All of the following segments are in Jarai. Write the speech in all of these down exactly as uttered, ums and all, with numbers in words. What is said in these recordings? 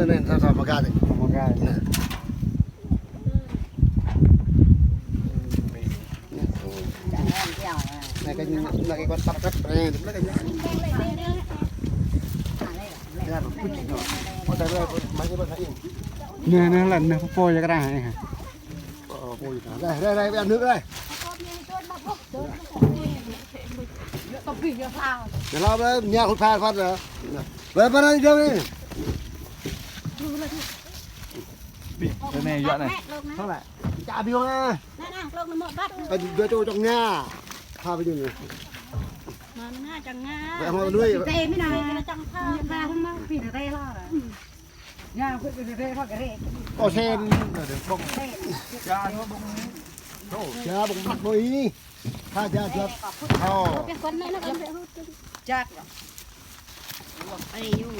Anai, sa, sa, mơga anai. Mơga. Anai. Anai, kơ, anai, kơ kơnăl tăp tăp anai. Anai, anai, lŏn anai pơpô yơh kơ anai. Pơpô yơh kơ anai. Anai, anai, anai, anai, anai. Anai, anai, anai, anai. Anai, anai, anai, anai. Anai, anai, anai, anai. Ƀing, tơ anai yua anai. Thâo lĕ. Čă ƀiă anai. Anai, anai, klông anai mơ̆ băt. Ơ, dua čô čŏng anai. Tha ƀing anai. Mơ̆ anai čŏng anai. Wĕ hmâo lui. Tê mi anai. Čŏng tha. Tha hmâo ƀing tê lo. Anai, ƀing tê lo kơ rĕ. Ô sen. Rĕ. Čă hmâo ƀong. Čă ƀong măt ƀơi. Ha, jăk, jăk. Hơ. Jăk. Ơi, yu.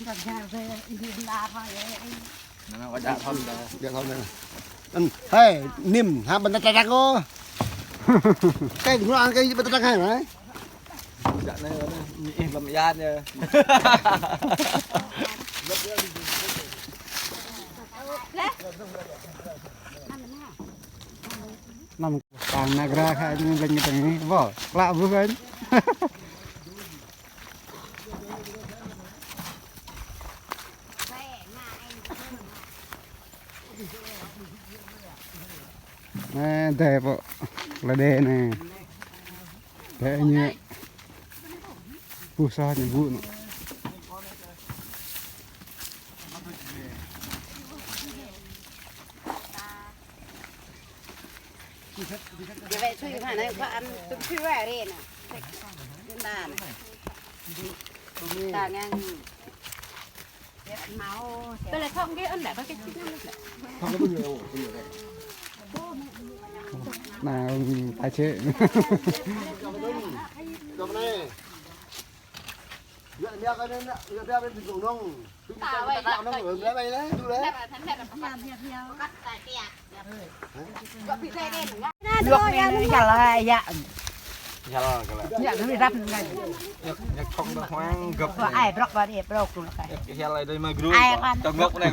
Jăk, jăk, jăk. Ini lah, ha, ya. Anai, anai, jăk thâo anai. Jăk thâo anai. Ơ, hai, nim, ha, ƀing ta tăk tăk kơ. Kơ, ngă kơ ƀing ta tăk tăk hai, hai. Jăk anai, anai, ih lăm yan yơh. Năm tang nă gra kơ anai lĕ ñu tơ̆ng anai. Wah, klă ƀu kơ anai. Anai, dêh pô. Lĕ dêh anai. Dêh ñu. Ƀuh soh ñu ƀu anŭn. Dêh wĕ sui kơ anai, kơ ăn tŭm sui wĕ rê anai. Tŭm đa anai. Ta ngang. Tơlơi thŏng kơ ăn đa, kơ kơ čĭt anai. Anai, tai čê. Luộc này, này, yăl, yă. Yăl, kơ lĕ. Yăl, kơ lĕ. Yăl, yăl thŏng đa hoang găp. Ai, brŏk, brŏk, brŏk, brŏk. Yăl, ai, đơi mă gru. Ai, kan. Tơngŏk anai.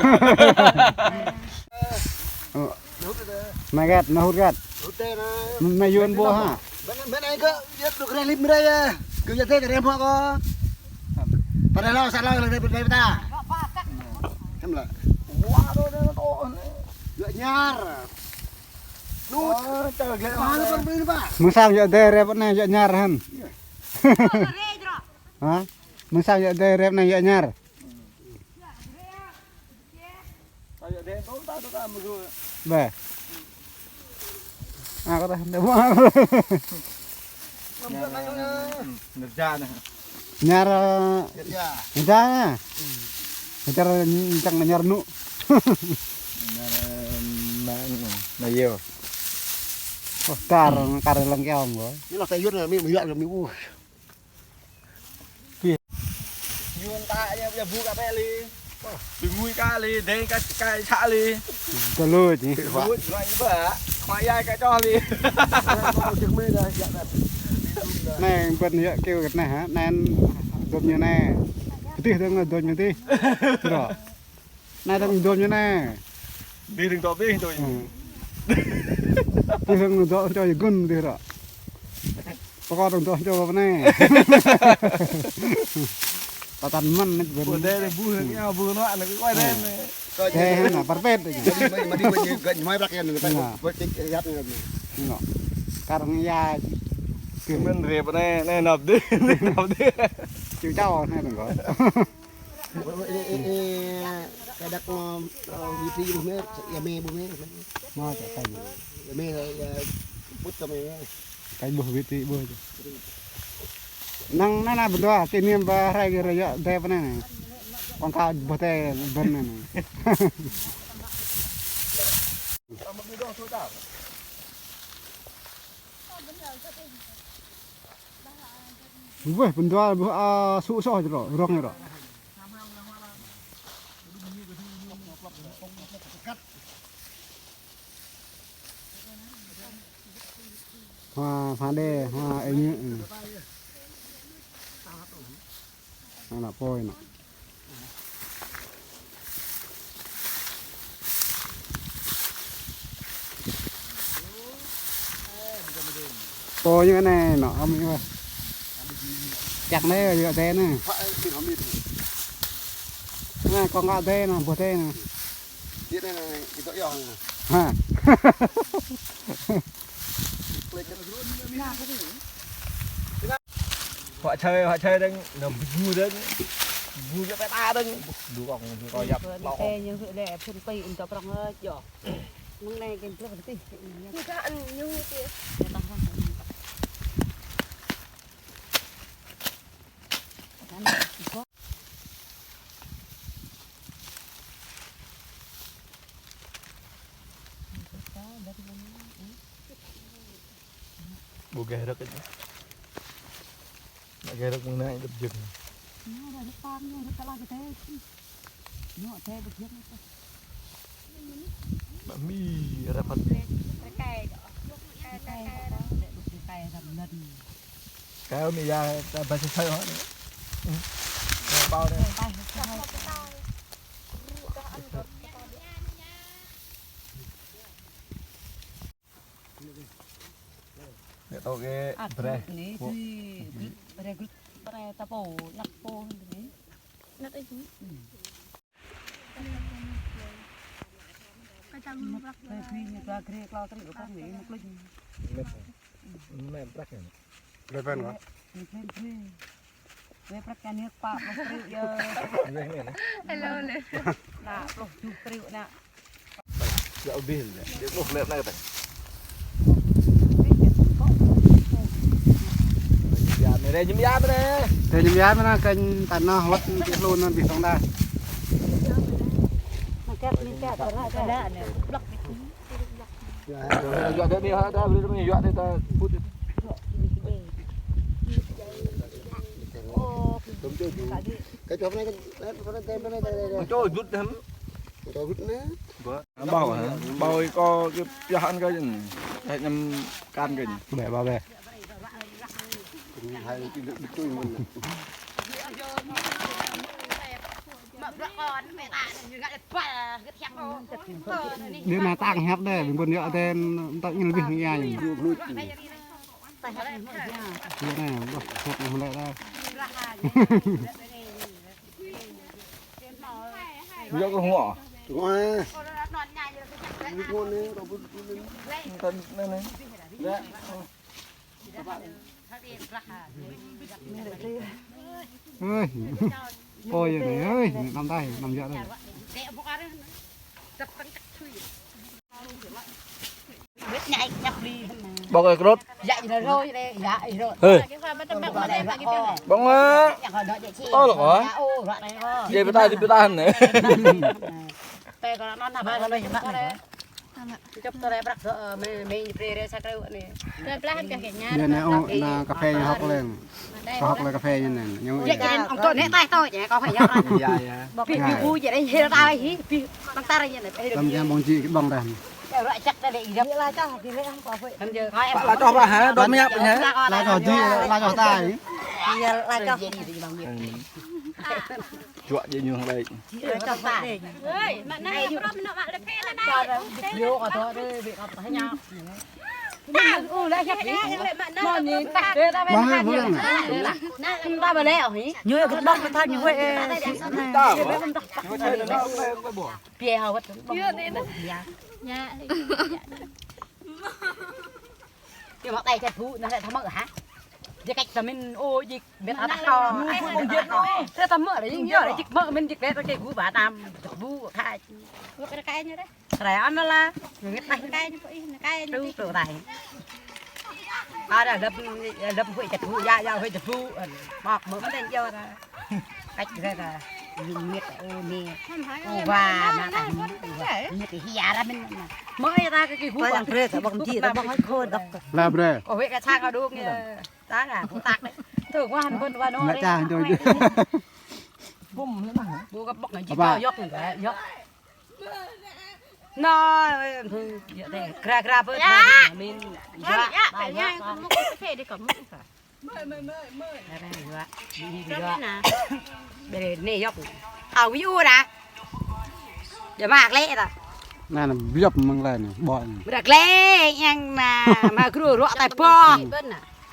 Anai găt, anai hŭt găt. Anai yun ƀô̆ hă. Bên, bên ai kơ, yăt dŏ kơ rĕ lim rĕ yơh. Kơ yăt dêh kơ rĕ mơ̆ kơ. Pơrĕ lao, sat lao, lĕ rĕ ta. Kăm lă. Yua ñar. Nut. Mơ̆ng sang yua dêh rĕ pơ anai yua ñar hăn. Hă? Mơ̆ng sang yua dêh rĕ pơ anai yua ñar. Bê. À, có thể. Nơ̆r ja anai. Ñar, ñar ja anai. Ñar, čang ñar anŭn. Ñar, anai, anai, anai, yơh. Ơ, kar, kar lăng kiao mơ̆. Anai lŏ tơyut anai, mi, mi, mi, u. Yun ta ya, ya bu ka pe li. Bi ngui ka li, deng ka, ka sa li. Ka lu ji. Ngui, ngui ba. Ngui ya ka cho li. Anai, bơ̆n yơh kêu kơ anai hă. Anai dôm ñu anai. Pơtih dơ̆ng dôm ñu tih. Dŏ. Anai dơ̆ng dôm ñu anai. Dih dơ̆ng dŏ bih dơ̆ng. Dih dơ̆ng dŏ čô yơh gŭn dih dŏ. Pơkŏ dơ̆ng dŏ čô pơ anai. Pơtăn mơ̆n anai bơ̆n. Bơ dêh bu hơ̆ng ya bu nŏ anai kơ koi dêh anai. Dêh hơ̆ng anai pơrpet. Mă đi, mă đi, mă đi, găt ñoi brak ya anai. Pơrpet ya anai. Ngŏ. Kar hăng ya. Mơ̆n rep anai, anai năp dih, năp dih. Chịu chao anai dơ̆ng kơ. Ê, ê, ê, ê, kơ đăk, ơ, ơ, wĭt ri ƀuh mĕ, ya mĕ ƀuh mĕ. Mă, čă kañ. Ya mĕ, ya, pŭt kơ mĕ. Kañ ƀuh wĭt ri ƀuh. Năng anai anai bơdua, kỷ niệm ba hrơi kơ rơyă dêh pơ anai anai. Quảng cáo ƀuh dêh bơ̆n anai anai. Weh, bơdua, ƀuh, a, sŭ soh jrŏ, rŏng jrŏ. Hoa, hoa đê, hoa ê nhự. Ană pô ană. Pô ñu anai, ană ôm ñu. Čăk anai, yua tê anai. Anai, kông ngă tê anai, ƀuh tê anai. Ha. Huă čơi, huă čơi dơ̆ng, nao ƀu dơ̆ng, ƀu dơ̆ng pơtă dơ̆ng. Dua kông, dua kông yap, lŏ. Tê ñu lĕ phun pơi ung tơ prong ơi, yơh. Mơ̆ng anai kơ plơ̆k tih. Ñu kơ ăn ñu tih. Ƀu gah rơ̆k ôh. Nao gah rơ̆k mơ̆ng anai djŏp jơ̆ng. Ñu rơ̆k pang, ñu rơ̆k kalah kơ tê. Ñu tê djŏp jơ̆ng. Mă mi rơpat. Kâo mi ya ta ba sa sa hŏ anai. Bao anai. Nĕ tŏ kơ brơi. Anai, brơi, brơi ta pô, năk pô anai. Năk ih. Mĕt. Mĕt prăk anai. Lĕ pen kơ. Lĕ pen brơi. Lĕ prăk anai pă pluh triu yơh. Hello, hello. Nă, pluh tơjuh triu nă. Yua abih lĕ. Yua pluh lĕ anai kơtang. Yua anai, yua anai. Yua anai, kơ ta nao wơ̆t kơ hlŭn anŭn abih tong ta. Mơkĕt, mơkĕt, kơ ră, kơ ră anai. Blŏk. Yua anai, yua anai, yua anai, ta put. Tôm tê du. Kơ chop anai, kơ, kơ, kơ, kơ, kơ, kơ. Chop jut hăm. Chop jut anai. Ba. Bao hă? Bao kơ kơ pioh ăn kơ jing. Hai năm kan kơ jing. Bê, bao bê. Hai năm kilo betul mana. Đứa nào tăng hiệp đây, bình quân dọa tên, tao nhìn bình thường ai. Đứa này, hiệp này đây. Dọa cái hũ à? Hũ à? Hũ này, kơ bút, bút này. Tên này này. Đấy. Ơi, ôi, này ơi, năm tay, năm dọa đây. Bŏk ơi krôt. Hê. Bŏng ơi. Ơ lŏ hă. Djai pơtă, djai pơtă anai. Djai anai ôh, anai cà phê ñu hŏk lĕ. Hŏk lĕ cà phê ñu anai. Ñu anai. Iya, iya. Ƀing ñu ƀu djơ̆ anai hil ta hi, ƀing tăng tar ñu anai. Tam jang ƀong ji kơ ƀong dah. Pă la čoh ƀă hă, dŏ mơyap hă? La čoh ji, la čoh tai. Iya, la čoh. Juă ji ñu hăng đai. La čoh tai. Ñu kơ ƀong pơtha ñu huê. Pia hao wơ̆t. Ñu mă tay čĕt ƀu, anai lĕ thâo mơ̆ hă? Jĕ kĕč ta min ô jik, met ăt tơ. Ñu ƀu ƀong jĕt nô. Tơ thâo mơ̆ lĕ, ñu yơh lĕ jik mơ̆ min jik lĕ ta kơ gu ba tam. Ƀu kha. Wơ̆t kơ kai ñu rĕ. Rĕ anai la. Ñu ngĕt tay. Kai ñu pô ih, kai ñu. Tŭ tŭ tay. Ada lăp, lăp huê čĕt ƀu, ya, ya huê čĕt ƀu. Ƀok mơ̆ mơ̆n yơh ta. Cách ra là mình miệt ô nè. Ô va mà ta miệt hia ra mình. Mới ra cái cái hũ bằng brê ta bằng gì ta bằng hơi khô độc. Là brê. Có huê cái sang ở đúng ta là hũ tạc đấy. Thử qua hẳn bần qua nó. Là cha rồi. Bùm nó bằng. Bố cái bọc này chỉ có dốc này, dốc. Nó, gra gra bớt. Mình. Dạ, phải nha, con múc cái phê đi, con múc cái phê. Ƀe anai yŏk. Ao yua dah. Ƀe mă klĕ ta. Anai anai biăp mơ̆ng lĕ anai, ƀô̆ anai. Mă klĕ, yang anai, mă gru ruă tai ƀô̆.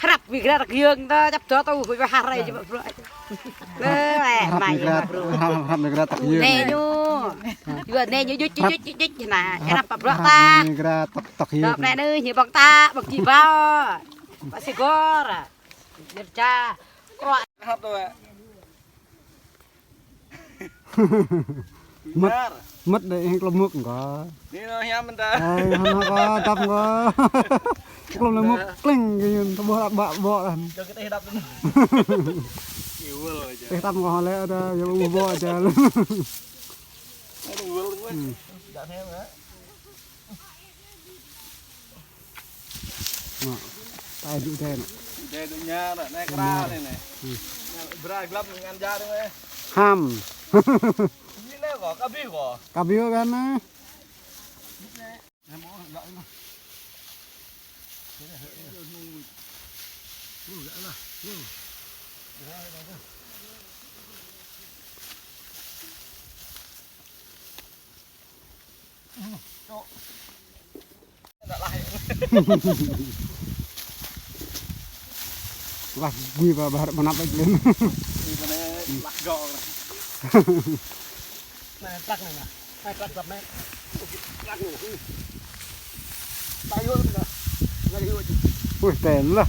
Hrăp mi gra tăk yơng ta, čăp dŏ tui, hui wah rai čăp bruă. Ơ, mă hrăp mi gra, hrăp, hrăp mi gra tăk yơng. Anai ñu. Yua anai ñu juč, juč, juč, juč, anai. Hrăp, hrăp bruă ta. Hrăp mi gra tăk, tăk yơng. Tăk anai anai, ñu ƀơ̆ng ta, ƀơ̆ng ti ƀô̆. Pă si gor. Yơr ča. Kruă. Hăp tui. Mơ̆t, mơ̆t đơi hăng klom mŭk kơ. Anai ñu hiam mơ̆n ta. Ai, hăng kơ, tăp kơ. Klom lĕ mŭk klĕng kơ yun, tơƀuh ƀă ƀô̆ đah. Čô kơ teh tăp anai. Iwal aja. Teh tăp kơ lĕ ta, yua ƀuh ƀô̆ ča. Anai iwal kơ. Hmm. Đah hiam hă. Nă, tai dŭ đe nă. Đe dŭ ña nă, anai kra anai nă. Hmm. Bra glăp ngăn ja đe nă. Ham. Anai kơ, kơ ƀiă kơ. Kơ ƀiă kơ nă. Lah, ƀu ba ƀar mơnăp lĕ. Ih, anai lah gŏ. Anai trăk anai nă. Anai trăk dăp anai. Trăk anai. Ui, tơl lah.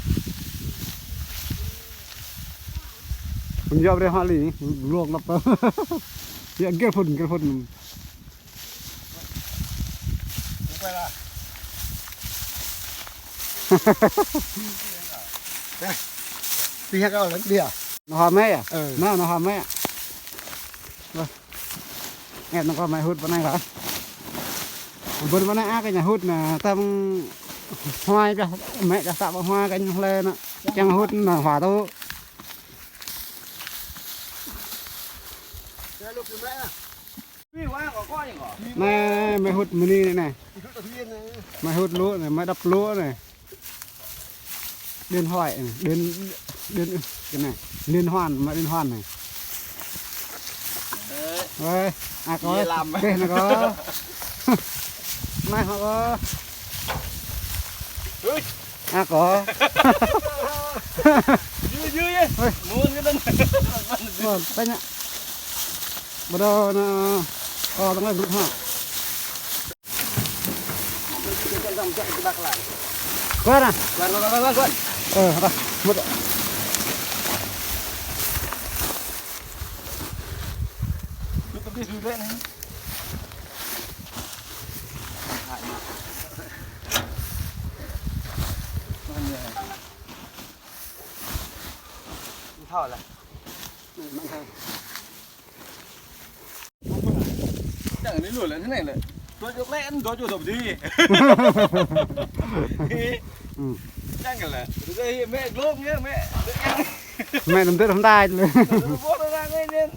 Pơnjăp rĕ hali, lŏng lăp. Yă, gel phun, gel phun. Pih kơ lăng đia. Nao hơmĕ yă? Ơ. Nao, nao hơmĕ. Wah. Ngĕt nao kơ mĕ hŭt pơ anai kơ. Ƀơi pơ anai ăk kơ ñu hŭt nă, tăm huai kơ, mĕ kơ sa ƀă huai kơ ñu hlơi nă. Čang hŭt nă huai tŭ. Anai, mĕ hŭt mơni anai, anai. Mĕ hŭt lu anai, mĕ đăp lu anai. Điện thoại anai, điện, điện, cái này, liên hoan, mĕ liên hoan anai. Ơi, ăk kơ. Pih nă kơ. Anai hŏ kơ. Ui. Ăk kơ. Yui, yui, yui. Ui. Muôn kơ anŭn. Muôn, tơña. Bắt đầu nă, kơ tơngai group hă. Kuat ah. Kuat, kuat, kuat, kuat, kuat. Ơ, apa? Mŭt. Lu kơ ƀiă dulu anai. Thâo lah. Čang anai lu lĕ, anai lĕ. Dŏ čô lĕ, dŏ čô dŏ ƀơi adih. Ừ. Čang kơ lĕ. Dŏ čô mĕ glông yơh, mĕ. Mĕ nơm tơr hơndai lĕ. Dŏ čô ƀô̆ anai anai.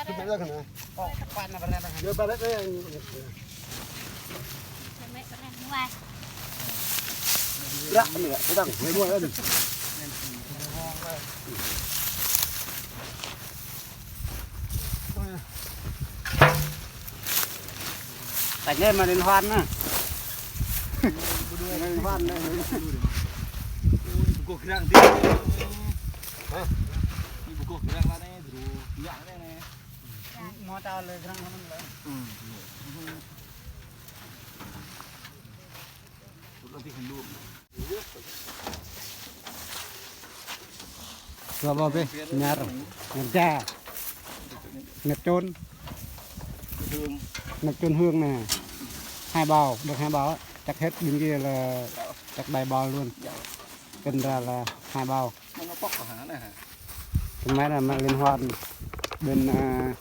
Tăk anai mă liên hoan anai. Liên hoan anai. Ui, bơkuh grăng dih. Hah? Ui, bơkuh grăng lah anai, dru. Nyak anai anai. Mă tao lĕ grăng lah mơ̆n lĕ. Hmm. Bơkuh dih khandum. Dua bao bĕ, ñar, ñar ja. Nep čun. Nep čun hương anai. Hai bao, được hai bao. Chắc hết bên kia là chắc bảy bao luôn. Cần ra là hai bao. Tơmai anai mă liên hoan bên, à,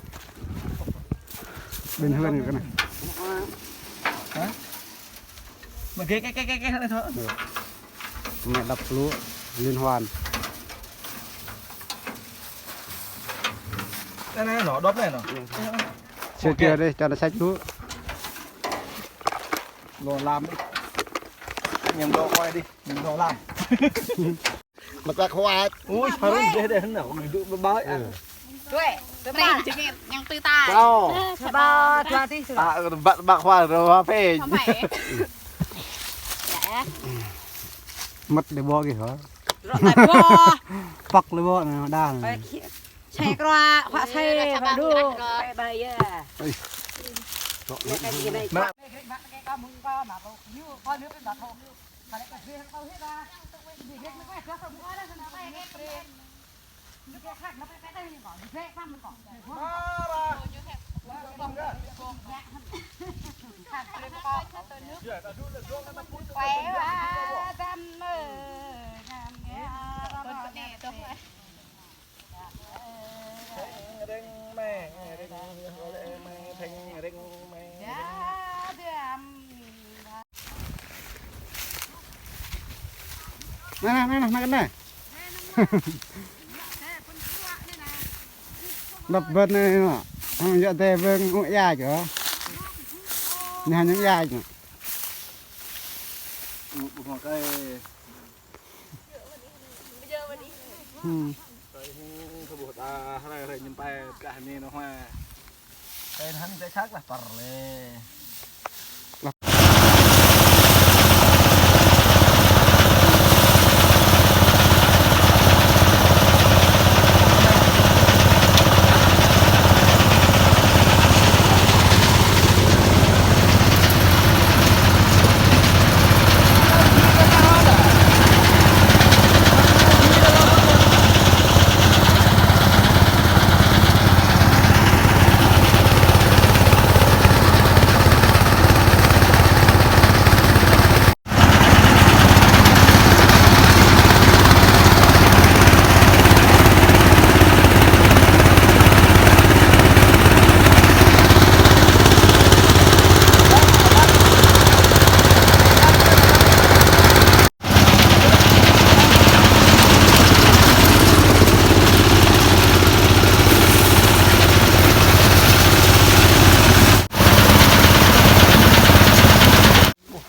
bên huyện kơ anai. Hả? Mă gĕ, gĕ, gĕ, gĕ, gĕ, anai thôi. Được. Tơmai đăp lu liên hoan. Anai, anai, anai, đŏp anai, anai. Sơ kia dih, čang săč lu. Lu lam dih. Ñăm đŏk quay dih, ñăm đŏk lam. Mă tăk huat. Ui, harus deh, deh, anai. Dŭ bơbai. Tuai, tơmai, jơngit, yang tui tai. Bao. Bao, dua tih, sudah. À, băk, băk hua, rơwa pê. Sampai. Ya, ya. Măt dê bŏ kơ hă. Rŏ tai bŏ. Păk lê bŏ anai, đa anai. Ơi, khi-, sai krua, hua sai, hua đu. Bye bye ya. Ơi. Mă. Anai, anai, anai, anai, anai. Đăp bơ̆t anai, anai. Hăng yua tê bơ̆ng ŭ ia čô. Anai hăng ia čô. Hmm. Tơi hăng thâo ƀuh ta hrơi hrơi ñăm pai kah anai nao hua. Tơi hăng tơi săk lah păr lĕ. Ơ,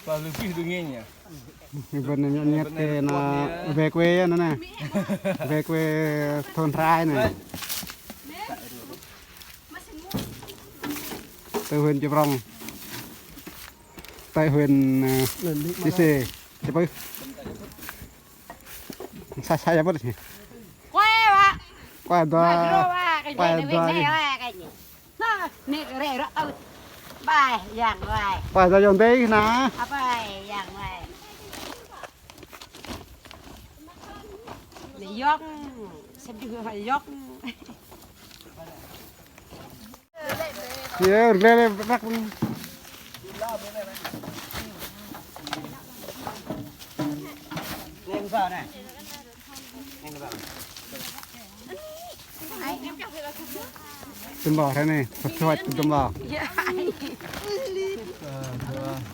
pă lơbih dơ̆ng anai. Bơ̆n anai ñĕt ñĕt kơ anai, về quê anai anai. Về quê thôn Rai anai. Từ huyện Chư Prông. Từ huyện, ờ, Chư Sê. Chư Pư. Sa, sa ya bơ̆t. Quê ba. Quê ba. Quê ba. Nă, nĕ rĕ rŏ ơi. Bai, yang bai. Bai, ta yong tê na. Apa yang bai? Nĕ yong, sep jư bai yong. Ye, rle le, rak ni. Lên vào này. Lên vào. Tơm bao hrơi anai, thu hoạch tơm bao.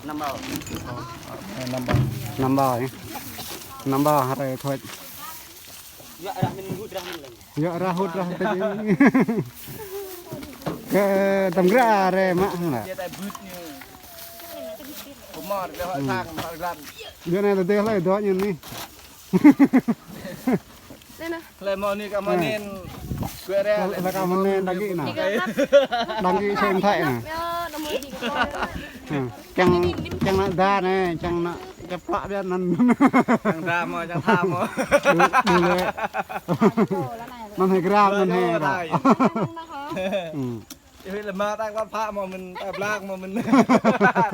Năm bao. Năm bao. Năm bao, năm bao hrơi thu hoạch. Yua arah min hut rah min lăng. Yua arah hut rah tê. Kơ tăm gră rĕ mă hăng lă. Dia tai bưt ñu. Kumor, dia hŏ sang, hŏ glan. Dia anai tơdơi hlơi dŏ ñu anai. Hlơi mơ̆ anai kơ mơ̆ anai. Kue rĕ. Hlơi kơ mơ̆ anai đăng ký nă. Đăng ký số điện thoại nă. Čang, čang nă đa anai, čang nă čơplă biă anŭn. Čang đa mơ̆, čang tha mơ̆. Đu, đu lĕ. Anŭn hai gram, anŭn hai gram. Ih, lĕ mă tai klăp phă mơ̆ mơ̆n, tai blak mơ̆ mơ̆n.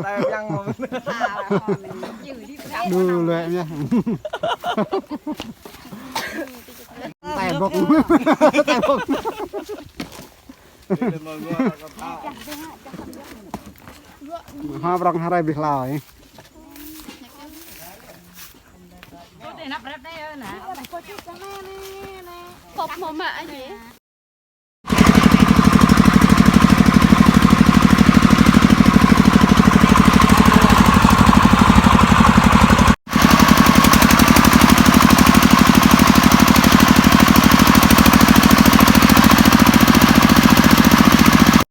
Tai yang mơ̆ mơ̆n. Đu lĕ mơ̆n. Tai bok. Tai bok. Ih, lĕ mă ngua tai klăp phă. Hă prong hơrai ƀiă hlâo ih. Pop mơ̆ mă aja.